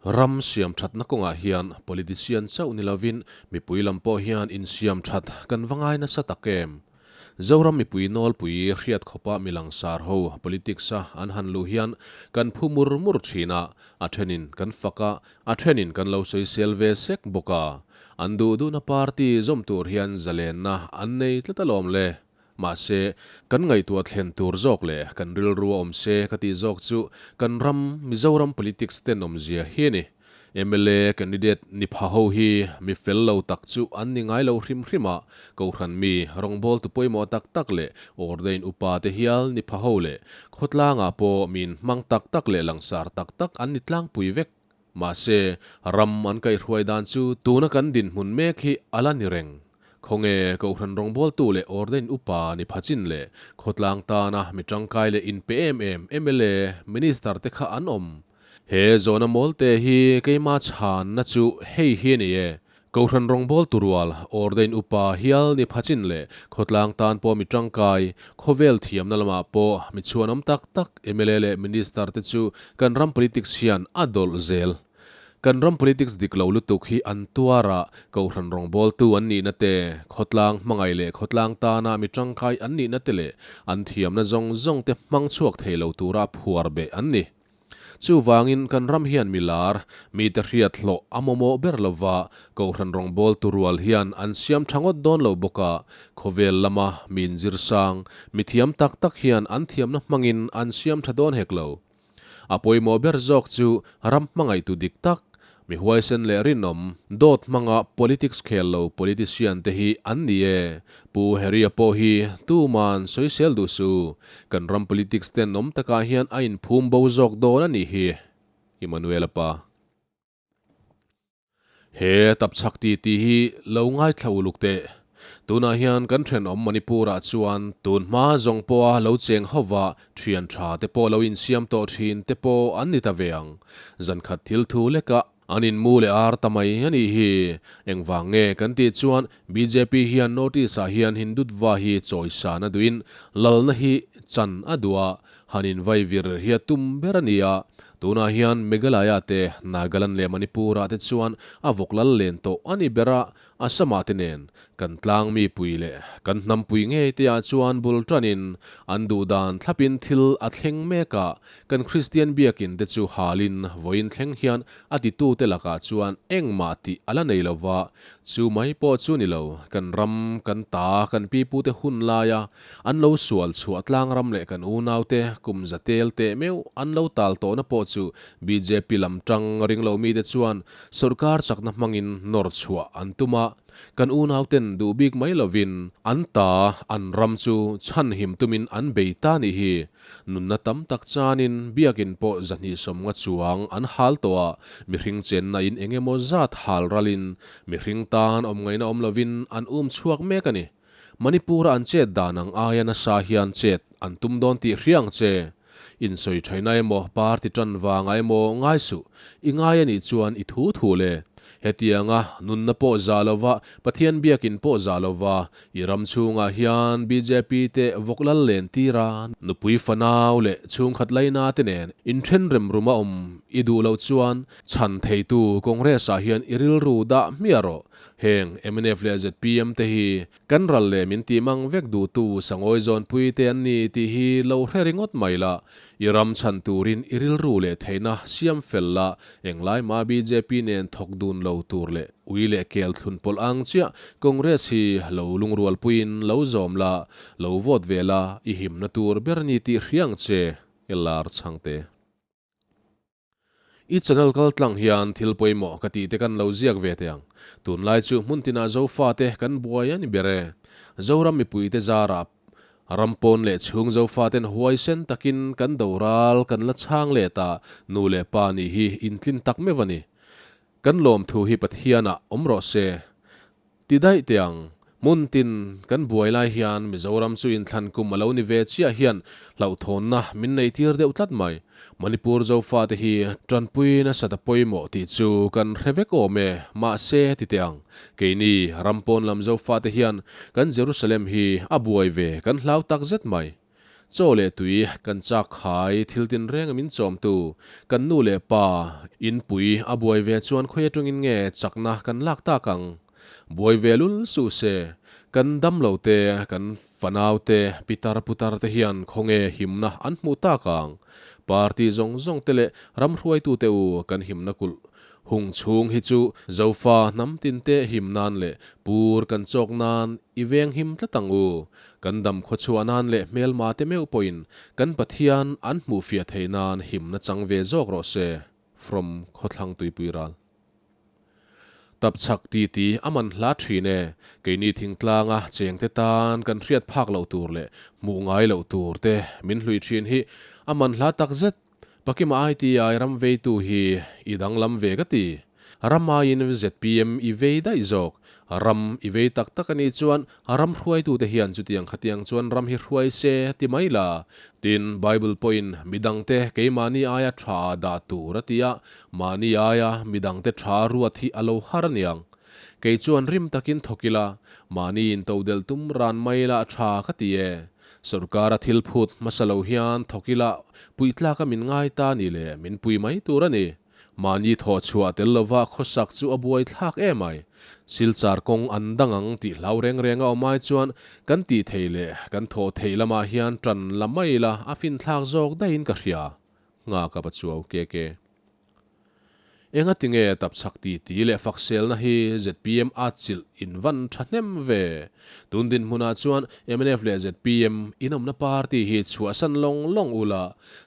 Ram siam thatna kawngah hian politician chauh ni lovin mipui lam pawh hian insiam that kan va ngai nasa tak em? Zoram mipui nawlpui hriat khawpa mi langsar ho politics a an han luh hian kan phu mur mur thin a, a thenin kan fak a, a thenin kan lo sawisel ve sek bawk a. An duh duhna party zawm tur hian zalenna an nei tlat alawm le. Mahse, kan ngaihtuah thlen tur zawk leh kan rilru a awm se ka tih zawk chu kan ram, Mizoram politics tenawmzia hi a ni. Mla candidate ni pha ho hi mi fel lo tak chu an ni ngai lo hrim hrim a, Kohhran mi, rawngbawltu pawimawh tak tak leh ordain upa te hial ni pha ho leh khawtlangah pawh mi inhmang tak tak leh langsar tak tak an ni tlangpui vek. Mahse, ram an kaihhruai dan chu tuna kan dinhmun mek hi a la ni reng. Khawnge Kohhran rawngbawltu leh ordain upa ni pha chin leh khawtlang tana mi tangkai leh inpe em em mla, Minister te kha an awm. He zawhna mawlte hi keima chhanna chu hei hi a ni e. Kohhran rawngbawltu rual, ordain upa hial ni phachin leh khawtlang tan pawh mi tangkai, khawvel thiamna lamah pawh mi chhuanawm tak tak mla leh Minister te chu kan ram politics hian a dawlh zel. Kan ram politics dik lo lutuk hi an tuar a, Kohhran rawngbawltu an nihna te, khawtlang hmangaih leh khawtlang tana mi tangkai an nihna te leh an thiamna zawng zawng te hmang chhuak thei lo tura phuar beh an ni. Chuvangin kan ram hian mi lar, mite hriat hlawh a mawmawh ber lova, Kohhran rawngbawltu rual hian an siam tha ngawt dawn lo bawk a, khawvel lama mi inzir sang, mi thiam tak tak hian an thiamna hmangin an siam tha dawn hek lo. A pawimawh ber zawk chu ram hmangaihtu dik tak, Mi huaisen leh rinawm, dawt hmanga politics khel lo politician te hi an ni e. Pu Harry-a pawh hi tuman sawisel duh su. Kan ram politics ten awm takah hian a inphum bo zawk dawn a nih hi. Emmanuel-a pa. He tapchhak ti tih hi lo ngaithla uluk teh. Tunah hian kan thenawm Manipur-ah chuan tun hma zawng pawha lo cheng hova thian tha te pawh lo insiam tawh thin te pawh an ni ta ve ang. Zan khat thil thu lekah an inmu leh ar ta mai a nih hi. Engvang nge kan tih chuan bjp hian notice-ah hian Hindutva hi chawisan a duhin lalna hi chan a duh a, han invaivir hi a tum ber a ni a. Tunah hian Meghalaya te, Nagaland leh Manipur-ah te chuan a vawk lal len tawh a ni ber a, Assam-ah te nen kan tlang mi pui leh kan hnam pui ngei te ah chuan bul tanin an duh dan thlapin thil a thleng mek a, kan Kristian biakin te chu halin vawiin thleng hian a titu te lakah chuan engmah tih a la nei lo va, chu mai pawh chu ni lo, kan ram, kan ta, kan pipu te hun laia an lo sual chhuah tlang ram leh kan unau te kum za tel teh meuh an lo tal tawhna pawh chu bjp lam tang ring lo mite chuan Sorkar chakna hmangin nawr chhuah an tum a, kan unauten duh bik mai lovin an ta an ram chu chhanhim tumin an bei ta nih hi. Nunna tam tak chanin biakin pawh zahnih sawmnga chuang an hal tawh a, mihring chenna in eng emaw zat hal ralin mihring tan awm ngaihna awm lovin an um chhuak mek a ni. Manipur-a an chet dan ang aia nasa hian chet an tum dawn tih hria ang che. Insawi thaina emaw, party tan vangah emaw ngai suh. I ngai a nih chuan i thu thu le. Hetianga nunna pawh za lova, Pathian biakin pawh za lova, i ram chhungah hian bjp te vawk lal len tir a, nupui fanau leh chhungkhat laina te nen inthen rem rum a awm i duh loh chuan chhan theitu Congress ah hian i rilru dah hmiah rawh. Heng mnf leh zpm te hi Kan ral leh min tih mang vek duhtu Sangawi zawnpui te an ni tih hi lo hre ringawt mai la, i ram chhan turin i rilru leh theihna siam fel la, englai mah bjp nen thawk dun lo tur leh ui leh kel thlun pawlh ang chiah Congress hi lo lungrualpuiin lo zawm la, lo vote ve la, i himna tur ber ni tih hria ang che, LR Chhangte. I channel kal tlang hian thil pawimawh ka tih te kan lo ziak ve teh ang. Tunlai chu hmun tinah Zofate kan buai a ni ber e. Zoram mipuite zarah ram pawn leh chhung Zofaten huaisen takin kan do ral kan la chhang let a, nu leh pa nih hi intlin tak meuh a ni. Kan lawmthu hi Pathianah awm rawh se. Ti daih teh ang, hmun tin kan buai lai hian Mizoram chu inthlan kum a lo ni ve chiah hian hlauhthawnna min nei tir deuh tlat mai. Manipur Zofate hi tanpui nasat a pawimawh tih chu kan hre vek awm e, mahse ti teh ang, keini ram pawn lam Zofate hian kan Jerusalem hi a buai ve kan hlau tak zet mai. Chaw leh tui kan chak khai thil tinreng a min chawmtu kan nu leh pa inpui a buai ve chuan khawi atangin nge chakna kan lak tak ang? Buai ve lul suh se, kan damlo te, kan fanau te, pitar putar te hian khawnge himna an hmuh tak ang? Party zawng zawng te leh ram hruaitute u kan himna kulh hung chhung hi chu Zofa hnam tin te him nan leh pur kan chawk nan i veng him tlat ang u. Kan dam khawchhuah nan leh hmelma te meuh pawhin kan Pathian an hmuh fiah theih nan himna chang ve zawk rawh se. From Khawthlang Tuipui Ral. Tapchhak titi a man hla thin e. Keini thingtlanga chengte tan kan hriat phak loh tur leh hmuh ngai loh tur te min hlui thin hi a man hla tak zet. Pakima ITI ram veitu hi i danglam ve ka ti. Ram aiin zpm i vei daih zawk. Ram i vei tak tak a nih chuan ram hruaitute hian chutiang khatiang chuan ram hi hruai se ti mai la. Tin, Bible pawhin midangte keimahni aia tha ah dah tur a ti a, mahni aia midangte tha ruat hi a lo har aniang. Kei chuan rim takin thawk ila, mahni intodelh tum ran mai la tha ka ti e. Sorkara thil phut hmasa lo hian thawk ila puitlak a min ngai ta ni le, min pui mai tur a ni. Mahni thawh chhuah tel lova khawsak chu a buai thlak em ai. Silchar kawng an dang ang tih hlau reng reng a awm ai chuan kan tih thei leh kan thawh theih lamah hian tan la mai ila a fin thlak zawk daihin ka hria. Nghak a pa chuau KK. Engati nge tapchhak ti ti leh fakselna hi zpm a chilh in van thahnem ve? Tun dinhmunah chuan mnf leh zpm inawmna party hi chhuahsan lawng lawng ula,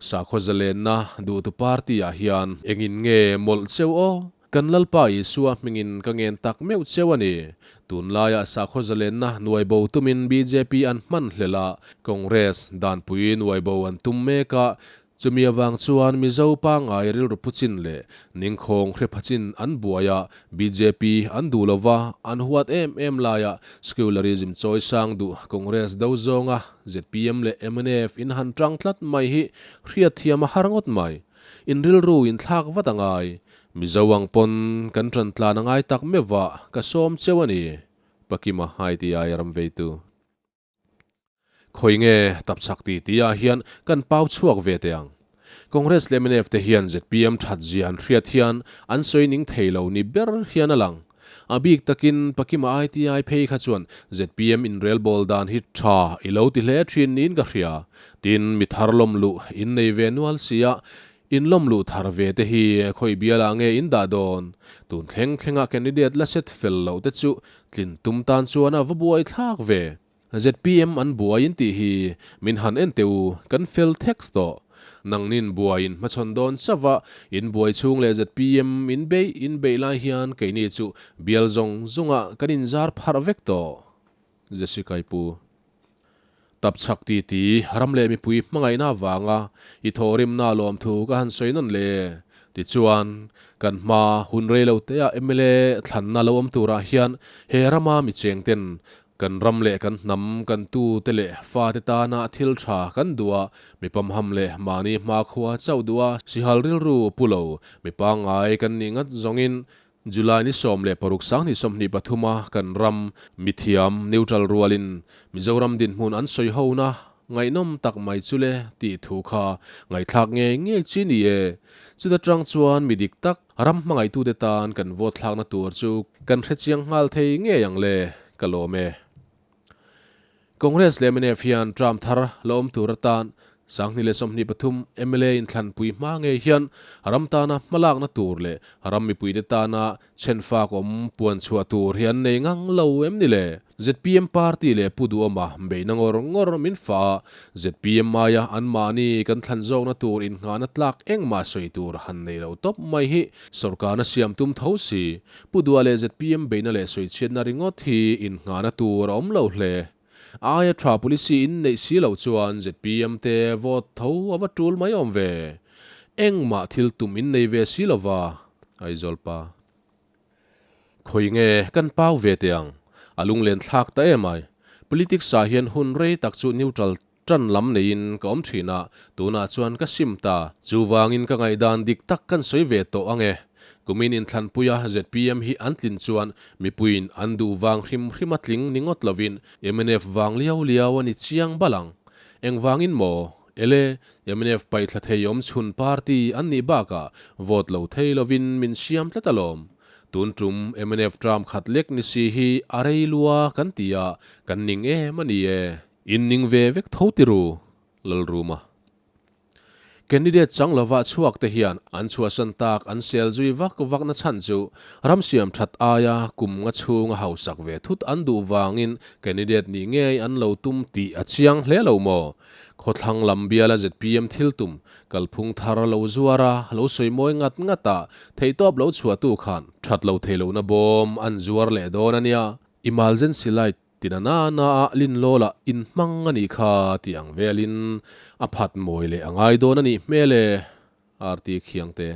sakhaw zalenna duhtu party ah hian engin nge mawlh cheu aw? Kan Lalpa Isua hmingin ka ngen tak meuh cheu a ni. Tunlaiah sakhaw zalenna nuaibo tumin bjp an hman hlel a, Congress danpui nuaibo an tum mek a, Chumi avang chuan Mizo pangngai rilru pu chin leh ningkhawng hre pha chin an buai a, bjp an duh lo va, an huat em em laia secularism chawi sang duh Congress do zawnga zpm leh mnf in han tang tlat mai hi hriatthiam a har ngawt mai. In rilru in thlak vat a ngai. Mizo ang pawn kan tan tlan a ngai tak meuh va, ka sawm cheu a ni. Pakima ITI ramveitu. Khawi nge tapchhak ti ti ah hian kan pau chhuak ve teh ang. Congress leh mnf te hian zpm that zia an hriat hian an sawi ning thei lo ni ber hian a lang. A bik takin Pakima ITI phei kha chuan zpm inrelbawl dan hi tha i lo ti hle thin niin ka hria. Tin, mi thar lawm luh in nei ve nual sia, in lawm luh thar ve te hi khawi bialah nge in dah dawn? Tun thleng thlenga candidate la set fel loh te chu tlin tum tan chuan a va buai thlak ve. Zpm an buai in tih hi min han en teh u, kan fel theks tawh. Nangnin buai in hmachhawn dawn chauh a, in buai chhung leh zpm in beih in beih lai hian keini chu bial zawng zawngah kan inzar pharh vek tawh. Jessica-i pu. Tapchhak ti ti, ram leh mipui hmangaihna avanga i thawhrimna lawmthu ka han sawi nawn le. Tichuan, kan hma hun rei lo teah mla thlanna lo awm turah hian he rama mi chengten Kan ram leh kan hnam, kan tute leh fate tana thil tha kan duh a, mi pamham leh mahni hmakhua chauh duh a, sihal rilru pu lo, mi pangngai kan nih ngat zawngin July ni 16 2023 a kan ram mithiam neutral rualin Mizoram dinhmun an sawi hona ngaihnawm tak mai chu le tih thu kha ngaihthlak ngei ngei chi ni e. Chuta tang chuan mi dik tak Ram hmangaihtute tan kan vote thlakna tur chu kan hrechiang nghal thei ngei ang le, ka lawm e. Congress leh mnf hian term thar la awm tur atan 2023 mla inthlanpui hma ngei hian ram tana hmalakna tur leh ram mipuite tana chhenfak awm puan chhuah tur hi an nei ngang lo em ni le? Zpm party leh Pu Duhawma beihna ngawr ngawr min fah a, zpm aia anmahni kan thlan zawkna tur innghahna tlak engmah sawi tur han nei lo tawp mai hi sawrkarna siam tum tho si. Pu Duha leh zpm beihna leh sawichhiatna ringawt hi innghahna tur a awm lo hle. A aia tha policy in neih si loh chuan zpm te vote tho a va tul mai awm ve. Engmah thil tum in nei ve si lova, Aizawl pa. Khawi nge kan pau ve teh ang? A lunglen thlak ta em ai. Politics ah hian hun rei tak chu neutral tan lam neiin ka awm thin a, tunah chuan ka sim ta. Chuvangin ka ngaihdan dik tak kan sawi ve tawh ang e. Kumin inthlanpuia zpm hi an tlin chuan mipuiin an duh vang hrim hrim a tling ni ngawt lovin mnf vang liau liau a ni chiang bal ang. Engvangin maw? Ele, mnf paihthla thei awm chhun party an nih bakah vote lo thei lovin min siam tlat alawm. Tun tum mnf term khat lek ni si hi a rei lua kan ti a, kan ning em a ni e. In ning ve vek tho ti ru, Lalruma. Candidate chang lova chhuak te hian an chhuahsan tak an sel zui vak vak na chhan chu ram siam that aia kum nga chhunga hausak ve thut an duh vangin candidate nih ngei an lo tum tih a chiang hle lo maw? Khawthlang lam biala zpm thil tum kalphung thar lo zuar a, lo sawi mawi ngat ngat a, theihtawp lo chhuahtu khan that lo thei lohna bawm an zuar leh dawn a nia. Emergency light Tina na na a lin lawl ah in hmang a nih kha tih ang velin a phat mawi leh a ngai dawn a nih hmel e, RT Khiangte.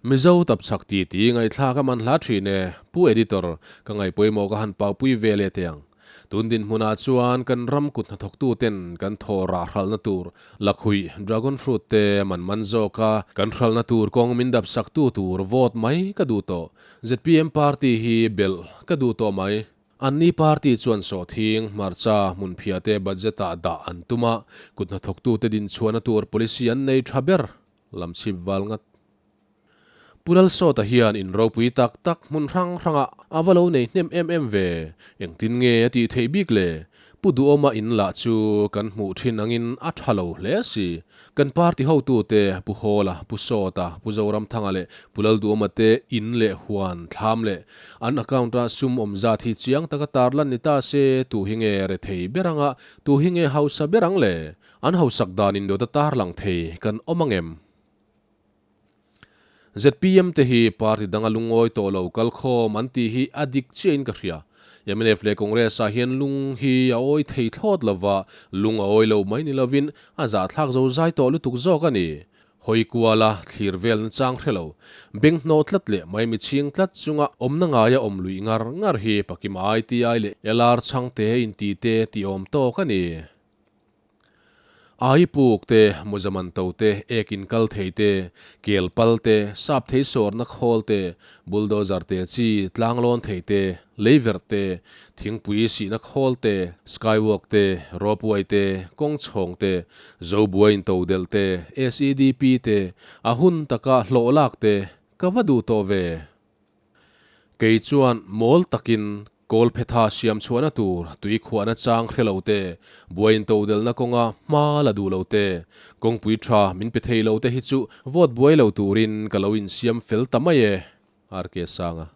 Mizo tapchhak ti ti ngaihthlak a man hla thin e, Pu Editor, ka ngaihpawimawh ka han paupui ve leh teh ang. Tun dinhmunah chuan kan ram kut hnathawktu ten kan thaw rah hralhna tur lakhuih, dragon fruit te man man zawk a, kan hralhna tur kawng min dap saktu tur vote mai ka duh tawh. Zpm party hi belh ka duh tawh mai. Anni party chuan sawhthing, hmarcha, hmunphiah te budget ah dah an tum a, kut hnathawktute dinchhuahna tur policy an nei tha ber lam chhip val ngat. Pu Lalsawta hian in ropui tak tak hmun hrang hrangah a va lo nei hnem em em ve, engtin nge a tih theih bik le? Pu Duhawma in lah chu kan hmuh thin angin a tha lo hle si. Kan party hotute Pu Hawla, Pu Sawta, Pu Zoramthanga leh Pu Lalduhawma te in leh huan thlam leh an account-a sum awm zat hi chiang taka tarlan ni ta se tu hi nge rethei ber anga tu hi nge hausa ber ang le? An hausak dan indawt a tarlang thei kan awm ang em? Zpm te hi party danga lungawi tawh lo kalkhawm an tih hi a dik chiahin ka hria. Mnf leh Congress ah hian lung hi a awi thei thlawt lova, lung a awi lo mai ni lovin a zahthlak zo zai tawh lutuk zawk a ni. Hawi kuala thlir velna chang hre lo, beng hnawh tlat leh maimi chhing tlat chunga awmna ngaia awm luih ngar ngar hi Pakima ITI leh LR chhangte inti te tih awm tawk a ni. Ai puk te, mawza man to te, ek in kal thei te, kel pal te, sap thei sawrna khawl te, bulldozer te chi tlanglawn thei te, leiverh te, thingpui sihna khawl te, skywalk te, ropeway te, kawng chhawng te, zobuai in to delh te, SEDP te, a hun taka hlawh lak te, ka va duh tawh ve. Kei chuan mawl takin Kawlphetha siam chhuahna tur tui khuahna chang hre lo te, buai intodelhna kawnga hma la duh lo te, kawngpui tha min pe thei lo te hi chu vote buai lo turin ka lo insiam fel ta mai e, RK Sanga.